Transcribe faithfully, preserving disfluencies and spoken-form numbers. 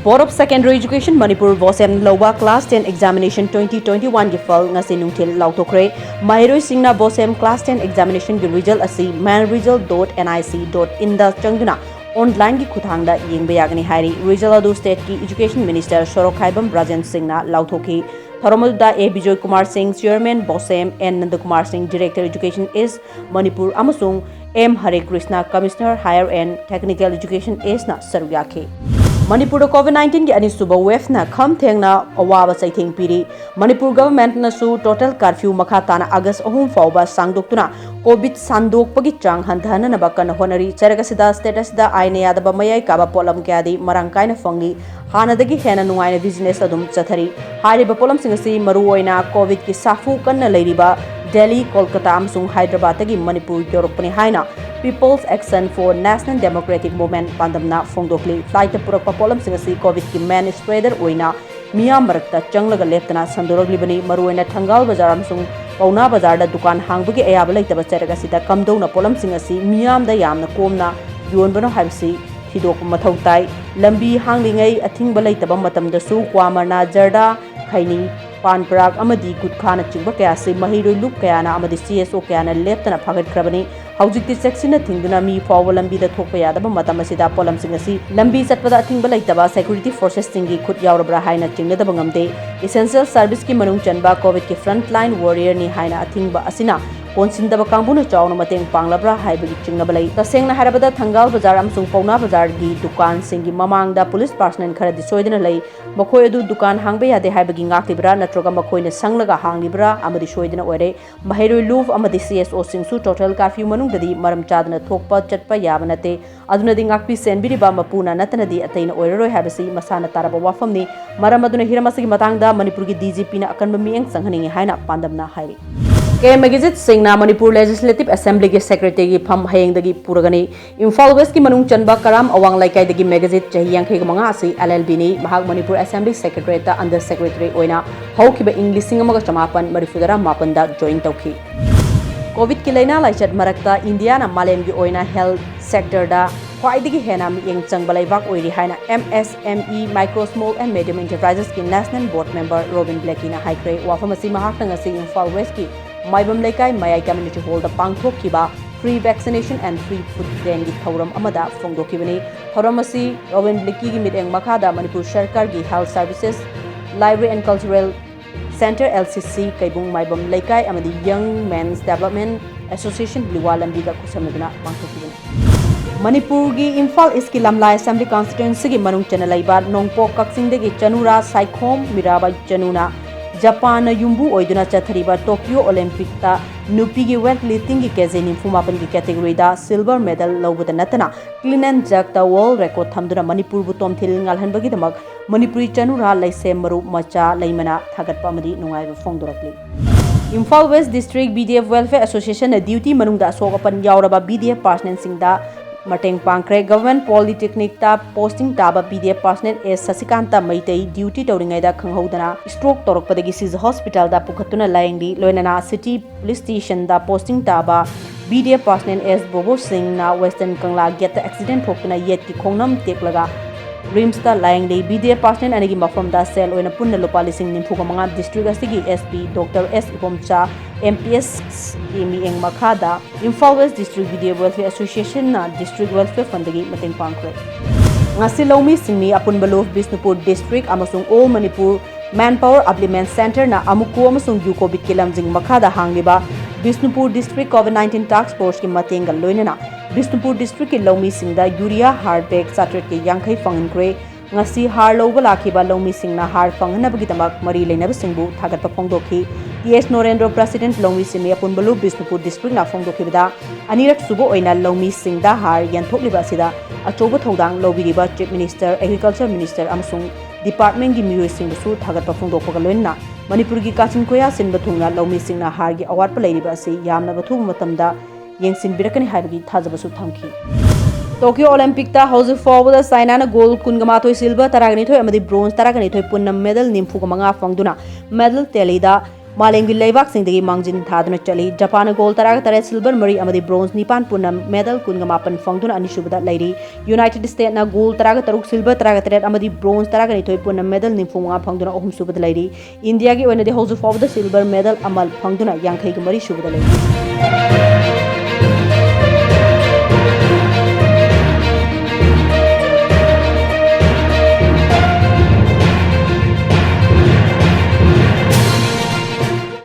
Board of Secondary Education Manipur, BOSEM ꯂꯧꯕ class ten examination twenty twenty-one ꯒꯤ ꯐꯜ ꯉꯁꯤ ꯅꯨꯡꯊꯤꯜ ꯂꯥꯎꯊꯣꯛꯈ꯭ꯔꯦ꯫ ꯃꯍꯩꯔꯣꯏꯁꯤꯡꯅ BOSEM class ten examination ꯒꯤ result ꯑꯁꯤ man result dot N I C dot in ꯗ ꯆꯪꯗꯨꯅ online ꯒꯤ ꯈꯨꯠꯊꯥꯡꯗ ꯌꯦꯡꯕ ꯌꯥꯒꯅꯤ ꯍꯥꯏꯔꯤ꯫ Result ꯑꯗꯨ state ꯀꯤ Education Minister ꯁꯣꯔꯣꯛꯈꯥꯏꯕꯝ ꯕ꯭ꯔꯥꯖꯦꯟ ꯁꯤꯡꯅ ꯂꯥꯎꯊꯣꯛꯈꯤ꯫ ꯊꯧꯔꯝ ꯑꯗꯨꯗ A ꯕꯤꯖꯣꯏ ꯀꯨꯃꯥꯔ ꯁꯤꯡ, Chairman BOSEM, N ꯅꯟꯗꯀꯨꯃꯥꯔ ꯁꯤꯡ, Director Education East ꯃꯅꯤꯄꯨꯔ, ꯑꯃꯁꯨꯡ M ꯍꯔꯦ Krishna, Commissioner Higher and Technical Education East ꯅ ꯁꯔꯨꯛ ꯌꯥꯈꯤ꯫ ꯃꯅꯤꯄꯨꯔꯗ COVID nineteen ꯒꯤ ꯑꯅꯤꯁꯨꯕ wave ꯅ ꯈꯝ ꯊꯦꯡꯅ ꯑꯋꯥꯕ ꯆꯩꯊꯦꯡ ꯄꯤꯔꯤ꯫ ꯃꯅꯤꯄꯨꯔ government ꯅꯁꯨ total curfew ꯃꯈꯥ ꯇꯥꯅ August ꯑꯍꯨꯝ ꯐꯥꯎꯕ ꯁꯥꯡꯗꯣꯛꯇꯨꯅ COVID ꯁꯟꯗꯣꯛꯄꯒꯤ ꯆꯥꯡ ꯍꯟꯊꯍꯟꯅꯅꯕ ꯀꯟꯅ ꯍꯣꯠꯅꯔꯤ꯫ ꯆꯩꯔꯛ ꯑꯁꯤꯗ state ꯑꯁꯤꯗ ꯑꯥꯏꯟꯅ ꯌꯥꯗꯕ ꯃꯌꯥꯏ ꯀꯥꯕ ꯄꯣꯠꯂꯝ ꯀꯌꯥꯗꯤ ꯃꯔꯥꯡ ꯀꯥꯏꯅ ꯐꯪꯂꯤ꯫ ꯍꯥꯟꯅꯗꯒꯤ ꯍꯦꯟꯅ ꯅꯨꯡꯉꯥꯏꯅ business ꯑꯗꯨꯝ ꯆꯠꯊꯔꯤ꯫ ꯍꯥꯏꯔꯤꯕ ꯄꯣꯠꯂꯝꯁꯤꯡ ꯑꯁꯤ ꯃꯔꯨꯑꯣꯏꯅ COVID ꯀꯤ ꯁꯥꯐꯨ ꯀꯟꯅ ꯂꯩꯔꯤꯕ ꯗꯦꯜꯂꯤ, ꯀꯣꯜꯀꯇꯥ ꯑꯃꯁꯨꯡ ꯍꯥꯏꯗ꯭ꯔꯕꯥꯗꯇꯒꯤ ꯃꯅꯤꯄꯨꯔ ꯌꯧꯔꯛꯄꯅꯤ ꯍꯥꯏꯅ People's Action for National Democratic Movement ꯄꯥꯟꯗꯝꯅ ꯐꯣꯡꯗꯣꯛꯂꯤ꯫ Flight ꯇ ꯄꯨꯔꯛꯄ ꯄꯣꯠꯂꯝꯁꯤꯡ ꯑꯁꯤ COVID ꯀꯤ main spreader ꯑꯣꯏꯅ ꯃꯤꯌꯥꯝ ꯃꯔꯛꯇ ꯆꯪꯂꯒ ꯂꯦꯞꯇꯅ ꯁꯟꯗꯣꯔꯛꯂꯤꯕꯅꯤ꯫ ꯃꯔꯨꯑꯣꯏꯅ ꯊꯪꯒꯥꯜ ꯕꯖꯥꯔ ꯑꯃꯁꯨꯡ ꯄꯥꯎꯅꯥ ꯕꯖꯥꯔꯗ ꯗꯨꯀꯥꯟ ꯍꯥꯡꯕꯒꯤ ꯑꯌꯥꯕ ꯂꯩꯇꯕ ꯆꯩꯔꯛ ꯑꯁꯤꯗ ꯀꯝꯗꯧꯅ ꯄꯣꯠꯂꯝꯁꯤꯡ ꯑꯁꯤ ꯃꯤꯌꯥꯝꯗ ꯌꯥꯝꯅ ꯀꯣꯝꯅ ꯌꯣꯟꯕꯅꯣ ꯍꯥꯏꯕꯁꯤ ꯊꯤꯗꯣꯛꯄ ꯃꯊꯧ ꯇꯥꯏ꯫ ꯂꯝꯕꯤ ꯍꯥꯡꯂꯤꯉꯩ ꯑꯊꯤꯡꯕ ꯂꯩꯇꯕ ꯃꯇꯝꯗꯁꯨ ꯀ꯭ꯋꯥ ꯃꯔꯅꯥ, ꯖꯔꯗꯥ, ꯈꯩꯅꯤ, ꯄꯥꯟ ꯄꯔꯥꯛ ꯑꯃꯗꯤ ꯒꯨꯠꯈꯥꯅꯆꯤꯡꯕ ꯀꯌꯥ ꯑꯁꯤ ꯃꯍꯩꯔꯣꯏ ꯂꯨꯞ ꯀꯌꯥꯅ ꯑꯃꯗꯤ C S O ꯀꯌꯥꯅ ꯂꯦꯞꯇꯅ ꯐꯥꯒꯠꯈ꯭ꯔꯕꯅꯤ꯫ ꯍꯧꯖꯤꯛꯇꯤ ꯆꯦꯛꯁꯤꯟꯅ ꯊꯤꯡꯗꯨꯅ ꯃꯤ ꯐꯥꯎꯕ ꯂꯝꯕꯤꯗ ꯊꯣꯛꯄ ꯌꯥꯗꯕ ꯃꯇꯝ ꯑꯁꯤꯗ ꯄꯣꯠꯂꯝꯁꯤꯡ ꯑꯁꯤ ꯂꯝꯕꯤ ꯆꯠꯄꯗ ꯑꯊꯤꯡꯕ ꯂꯩꯇꯕ security forces ꯁꯤꯡꯒꯤ ꯈꯨꯠ ꯌꯥꯎꯔꯕ꯭ꯔꯥ ꯍꯥꯏꯅ ꯆꯤꯡꯅꯗꯕ ꯉꯝꯗꯦ꯫ Essential service ꯀꯤ ꯃꯅꯨꯡ ꯆꯟꯕ COVID ꯀꯤ front line warrior ꯅꯤ ꯍꯥꯏꯅ ꯑꯊꯤꯡꯕ ꯑꯁꯤꯅ ꯀꯣꯟꯁꯤꯟꯗꯕ ꯀꯥꯡꯕꯨꯅ ꯆꯥꯎꯅ ꯃꯇꯦꯡ ꯄꯥꯡꯂꯕ꯭ꯔꯥ ꯍꯥꯏꯕꯒꯤ ꯆꯤꯡꯅꯕ ꯂꯩ꯫ ꯇꯁꯦꯡꯅ ꯍꯥꯏꯔꯕꯗ ꯊꯪꯒꯥꯜ ꯕꯖꯥꯔ ꯑꯃꯁꯨꯡ ꯄꯥꯎꯅꯥ ꯕꯖꯥꯔꯒꯤ ꯗꯨꯀꯥꯟꯁꯤꯡꯒꯤ ꯃꯃꯥꯡꯗ police personnel ꯈꯔꯗꯤ ꯁꯣꯏꯗꯅ ꯂꯩ꯫ ꯃꯈꯣꯏ ꯑꯗꯨ ꯗꯨꯀꯥꯟ ꯍꯥꯡꯕ ꯌꯥꯗꯦ ꯍꯥꯏꯕꯒꯤ ꯉꯥꯛꯂꯤꯕ꯭ꯔꯥ ꯅꯠꯇ꯭ꯔꯒ ꯃꯈꯣꯏꯅ ꯁꯪꯂꯒ ꯍꯥꯡꯂꯤꯕ꯭ꯔꯥ ꯑꯃꯗꯤ ꯁꯣꯏꯗꯅ ꯑꯣꯏꯔꯦ꯫ ꯃꯍꯩꯔꯣꯏ ꯂꯨꯞ ꯑꯃꯗꯤ C S O ꯁꯤꯡꯁꯨ total curfew ꯃꯅꯨꯡꯗꯗꯤ ꯃꯔꯝ ꯆꯥꯗꯅ ꯊꯣꯛꯄ ꯆꯠꯄ ꯌꯥꯕ ꯅꯠꯇꯦ꯫ ꯑꯗꯨꯅꯗꯤ ꯉꯥꯛꯄꯤ ꯁꯦꯟꯕꯤꯔꯤꯕ ꯃꯄꯨꯅ ꯅꯠꯇꯅꯗꯤ ꯑꯇꯩꯅ ꯑꯣꯏꯔꯔꯣꯏ ꯍꯥꯏꯕꯁꯤ ꯃꯁꯥꯅ ꯇꯥꯔꯕ ꯋꯥꯐꯝꯅꯤ꯫ ꯃꯔꯝ ꯑꯗꯨꯅ ꯍꯤꯔꯝ ꯑꯁꯤꯒꯤ ꯃꯇꯥꯡꯗ ꯃꯅꯤꯄꯨꯔꯒꯤ D G P ꯅ ꯑꯀꯟꯕ ꯃꯤꯠꯌꯦꯡ ꯆꯪꯍꯟꯅꯤꯡꯏ ꯍꯥꯏꯅ ꯄꯥꯟꯗꯝꯅ ꯍꯥꯏꯔꯤ꯫ K ꯃꯦꯒꯖꯤꯠ ꯁꯤꯡꯅ ꯃꯅꯤꯄꯨꯔ Legislative Assembly ꯒꯤ Secretary ꯒꯤ ꯐꯝ ꯍꯌꯦꯡꯗꯒꯤ ꯄꯨꯔꯒꯅꯤ꯫ ꯏꯝꯐꯥꯜ West ꯀꯤ ꯃꯅꯨꯡ ꯆꯟꯕ ꯀꯔꯥꯝ ꯑꯋꯥꯡ ꯂꯩꯀꯥꯏꯗꯒꯤ ꯃꯦꯒꯖꯤꯠ ꯆꯍꯤ ꯌꯥꯡꯈꯩꯒ ꯃꯉꯥ ꯑꯁꯤ L L B ꯅꯤ꯫ ꯃꯍꯥꯛ ꯃꯅꯤꯄꯨꯔ Assembly Secretariat ꯇ under secretary ꯑꯣꯏꯅ ꯍꯧꯈꯤꯕ ꯏꯪ ꯂꯤꯁꯤꯡ ꯑꯃꯒ ꯆꯃꯥꯄꯟ ꯃꯔꯤꯐꯨ ꯇꯔꯥ ꯃꯥꯄꯟꯗ join ꯇꯧꯈꯤ꯫ COVID ꯀꯤ ꯂꯥꯏꯅꯥ ꯂꯥꯏꯆꯠ ꯃꯔꯛꯇ ꯏꯟꯗꯤꯌꯥꯅ ꯃꯥꯂꯦꯝꯒꯤ ꯑꯣꯏꯅ health sector ꯗ ꯈ꯭ꯋꯥꯏꯗꯒꯤ ꯍꯦꯟꯅ ꯃꯤꯠꯌꯦꯡ ꯆꯪꯕ ꯂꯩꯕꯥꯛ ꯑꯣꯏꯔꯤ ꯍꯥꯏꯅ M S M E, Micro, Small and Medium Enterprises ꯀꯤ National Board Member Robin Blackie ꯅ ꯍꯥꯏꯈ꯭ꯔꯦ꯫ ꯋꯥꯐꯝ ꯑꯁꯤ ꯃꯍꯥꯛꯅ ꯉꯁꯤ ꯏꯝꯐꯥꯜ West ꯀꯤ ꯃꯥꯏꯕꯝ ꯂꯩꯀꯥꯏ ꯃꯌꯥꯏ Community Hall ꯗ ꯄꯥꯡꯊꯣꯛꯈꯤꯕ Free Vaccination and Free Food Campaign ꯒꯤ ꯊꯧꯔꯝ ꯑꯃꯗ ꯐꯣꯡꯗꯣꯛꯈꯤꯕꯅꯤ꯫ ꯊꯧꯔꯝ ꯑꯁꯤ ꯔꯣꯕꯤꯟ ꯕ꯭ꯂꯦꯀꯤꯒꯤ ꯃꯤꯠꯌꯦꯡ ꯃꯈꯥꯗ ꯃꯅꯤꯄꯨꯔ ꯁꯔꯀꯥꯔꯒꯤ Health Services, Library and Cultural Centre, L C C, ꯀꯩꯕꯨꯡ ꯃꯥꯏꯕꯝ ꯂꯩꯀꯥꯏ ꯑꯃꯗꯤ Young Men's Development Association ꯂꯤꯋꯥ ꯂꯝꯕꯤꯗ ꯈꯨꯠꯁꯝꯅꯗꯨꯅ ꯄꯥꯡꯊꯣꯛꯈꯤꯕꯅꯤ꯫ ꯃꯅꯤꯄꯨꯔꯒꯤ ꯏꯝꯐꯥꯜ East ꯀꯤ ꯂꯝꯂꯥꯏ Assembly Constituency ꯒꯤ ꯃꯅꯨꯡ ꯆꯟꯅ ꯂꯩꯕ ꯅꯣꯡꯄꯣꯛ ꯀꯛꯆꯤꯡꯗꯒꯤ ꯆꯅꯨꯔꯥ ꯁꯥꯏꯈꯣꯝ ꯃꯤꯔꯥꯕꯥꯏ ꯆꯅꯨꯅ ꯖꯄꯥꯟꯅ ꯌꯨꯝꯕꯨ ꯑꯣꯏꯗꯨꯅ ꯆꯠꯊꯔꯤꯕ Tokyo Olympic ꯇ ꯅꯨꯄꯤꯒꯤ weight lifting ꯒꯤ K G ꯅꯤꯐꯨ ꯃꯥꯄꯟꯒꯤ category ꯗ silver medal ꯂꯧꯕꯗ ꯅꯠꯇꯅ clean and jerk ꯇ world record ꯊꯝꯗꯨꯅ ꯃꯅꯤꯄꯨꯔꯕꯨ ꯇꯣꯝꯊꯤꯜ ꯉꯥꯜꯍꯟꯕꯒꯤꯗꯃꯛ ꯃꯅꯤꯄꯨꯔꯤ ꯆꯅꯨꯔꯥ ꯂꯩꯁꯦꯝ ꯃꯔꯨꯞ ꯃꯆꯥ ꯂꯩꯃꯅ ꯊꯥꯒꯠꯄ ꯑꯃꯗꯤ ꯅꯨꯡꯉꯥꯏꯕ ꯐꯣꯡꯗꯣꯔꯛꯂꯤ꯫ Imphal West District B D F Welfare Association ꯅ duty ꯃꯅꯨꯡꯗ ꯑꯁꯣꯛ ꯑꯄꯟ ꯌꯥꯎꯔꯕ B D F personnel ꯁꯤꯡꯗ ꯃꯇꯦꯡ ꯄꯥꯡꯈ꯭ꯔꯦ꯫ Government Polytechnic ꯇ posting ꯇꯥꯕ B D F personnel S ꯁꯁꯤꯀꯥꯟꯇ Meitei duty ꯇꯧꯔꯤꯉꯩꯗ ꯈꯪꯍꯧꯗꯅ stroke ꯇꯧꯔꯛꯄꯗꯒꯤ ꯁꯤꯖ hospital ꯗ ꯄꯨꯈꯠꯇꯨꯅ ꯂꯥꯌꯦꯡꯂꯤ꯫ ꯂꯣꯏꯅꯅ city police station ꯗ posting ꯇꯥꯕ B D F personnel S ꯕꯣꯕꯣ ꯁꯤꯡꯅ Western ꯀꯪꯂꯥ gate ꯇ accident ꯊꯣꯛꯇꯨꯅ ꯌꯦꯠꯀꯤ ꯈꯣꯡꯅꯝ ꯇꯦꯛꯂꯒ RIMS ꯇ ꯂꯥꯌꯦꯡꯂꯤ꯫ B D F personnel ꯑꯅꯤꯒꯤ ꯃꯐꯝꯗ ꯁꯦꯜ ꯑꯣꯏꯅ ꯄꯨꯟꯅ ꯂꯨꯄꯥ ꯂꯤꯁꯤꯡ ꯅꯤꯐꯨꯒ ꯃꯉꯥ district ꯑꯁꯤꯒꯤ S P Doctor S Ibomcha, M P S ꯀꯤ ꯃꯤꯠꯌꯦꯡ ꯃꯈꯥꯗ Imphal West District B D F Welfare Association ꯅ District Welfare Fund ꯗꯒꯤ ꯃꯇꯦꯡ ꯄꯥꯡꯈ꯭ꯔꯦ꯫ ꯉꯁꯤ ꯂꯧꯃꯤ ꯁꯤꯟꯃꯤ ꯑꯄꯨꯟꯕ ꯂꯨꯞ ꯕꯤꯁꯅꯨꯄꯨꯔ district ꯑꯃꯁꯨꯡ All Manipur Manpower Upliftment Centre ꯅ ꯑꯃꯨꯀꯨ ꯑꯃꯁꯨꯡ ꯌꯨꯀꯣꯕꯤꯠꯀꯤ ꯂꯝꯖꯤꯡ ꯃꯈꯥꯗ ꯍꯥꯡꯂꯤꯕ Bishnupur district COVID nineteen task force ꯀꯤ ꯃꯇꯦꯡꯒ ꯂꯣꯏꯅꯅ ꯕꯤꯁꯅꯨꯄꯨꯔ district ꯀꯤ ꯂꯧꯃꯤꯁꯤꯡꯗ urea ꯍꯥꯔ bag ꯆꯥꯇ꯭ꯔꯦꯠꯀ ꯌꯥꯡꯈꯩ ꯐꯪꯍꯟꯈ꯭ꯔꯦ꯫ ꯉꯁꯤ ꯍꯥꯔ ꯂꯧꯕ ꯂꯥꯛꯈꯤꯕ ꯂꯧꯃꯤꯁꯤꯡꯅ ꯍꯥꯔ ꯐꯪꯍꯟꯅꯕꯒꯤꯗꯃꯛ ꯃꯔꯤ ꯂꯩꯅꯕꯁꯤꯡꯕꯨ ꯊꯥꯒꯠꯄ ꯐꯣꯡꯗꯣꯛꯈꯤ꯫ T S ꯅꯣꯔꯦꯟꯗ꯭ꯔꯣ, President, ꯂꯧꯃꯤ ꯁꯤꯟꯃꯤ ꯑꯄꯨꯟꯕ ꯂꯨꯞ ꯕꯤꯁꯅꯨꯄꯨꯔ district ꯅ ꯐꯣꯡꯗꯣꯛꯈꯤꯕꯗ, ꯑꯅꯤꯔꯛ ꯁꯨꯕ ꯑꯣꯏꯅ ꯂꯧꯃꯤꯁꯤꯡꯗ ꯍꯥꯔ ꯌꯦꯟꯊꯣꯛꯂꯤꯕ ꯑꯁꯤꯗ ꯑꯆꯧꯕ ꯊꯧꯗꯥꯡ ꯂꯧꯕꯤꯔꯤꯕ Chief Minister, Agriculture Minister ꯑꯃꯁꯨꯡ department ꯀꯤ ꯃꯤꯑꯣꯏꯁꯤꯡꯕꯨꯁꯨ ꯊꯥꯒꯠꯄ ꯐꯣꯡꯗꯣꯛꯄꯒ ꯂꯣꯏꯅꯅ ꯃꯅꯤꯄꯨꯔꯒꯤ ꯀꯥꯆꯤꯟ ꯀꯣꯌꯥ ꯁꯤꯟꯕ ꯊꯨꯡꯅ ꯂꯧꯃꯤꯁꯤꯡꯅ ꯍꯥꯔꯒꯤ ꯑꯋꯥꯠꯄ ꯂꯩꯔꯤꯕ ꯑꯁꯤ ꯌꯥꯝꯅ ꯑꯊꯨꯕ ꯃꯇꯝꯗ ꯌꯦꯡꯁꯤꯟꯕꯤꯔꯛꯀꯅꯤ ꯍꯥꯏꯕꯒꯤ ꯊꯥꯖꯕꯁꯨ ꯊꯝꯈꯤ꯫ Tokyo Olympic ꯇ ꯍꯧꯖꯤꯛ ꯐꯥꯎꯕꯗ ꯆꯥꯏꯅꯥꯅ gold ꯀꯨꯟꯒ ꯃꯥꯊꯣꯏ, silver ꯇꯔꯥꯒ ꯅꯤꯊꯣꯏ ꯑꯃꯗꯤ bronze ꯇꯔꯥꯒ ꯅꯤꯊꯣꯏ ꯄꯨꯟꯅ medal ꯅꯤꯐꯨꯒ ꯃꯉꯥ ꯐꯪꯗꯨꯅ medal tally ꯗ ꯃꯥꯂꯦꯝꯒꯤ ꯂꯩꯕꯥꯛꯁꯤꯡꯗꯒꯤ ꯃꯥꯡꯖꯤꯟ ꯊꯥꯗꯨꯅ ꯆꯠꯂꯤ꯫ ꯖꯄꯥꯟꯅ gold ꯇꯔꯥꯒ ꯇꯔꯦꯠ, silver ꯃꯔꯤ ꯑꯃꯗꯤ bronze ꯅꯤꯄꯥꯟ, ꯄꯨꯟꯅ medal ꯀꯨꯟꯒ ꯃꯥꯄꯟ ꯐꯪꯗꯨꯅ ꯑꯅꯤꯁꯨꯕꯗ ꯂꯩꯔꯤ꯫ United States ꯅ gold ꯇꯔꯥꯒ ꯇꯔꯨꯛ, silver ꯇꯔꯥꯒ ꯇꯔꯦꯠ ꯑꯃꯗꯤ bronze ꯇꯔꯥꯒ ꯅꯤꯊꯣꯏ, ꯄꯨꯟꯅ medal ꯅꯤꯐꯨ ꯃꯉꯥ ꯐꯪꯗꯨꯅ ꯑꯍꯨꯝꯁꯨꯕꯗ ꯂꯩꯔꯤ꯫ ꯏꯟꯗꯤꯌꯥꯒꯤ ꯑꯣꯏꯅꯗꯤ ꯍꯧꯖꯤꯛ ꯐꯥꯎꯕꯗ silver medal ꯑꯃ ꯐꯪꯗꯨꯅ ꯌꯥꯡꯈꯩꯒ ꯃꯔꯤ ꯁꯨꯕꯗ ꯂꯩꯔꯤ꯫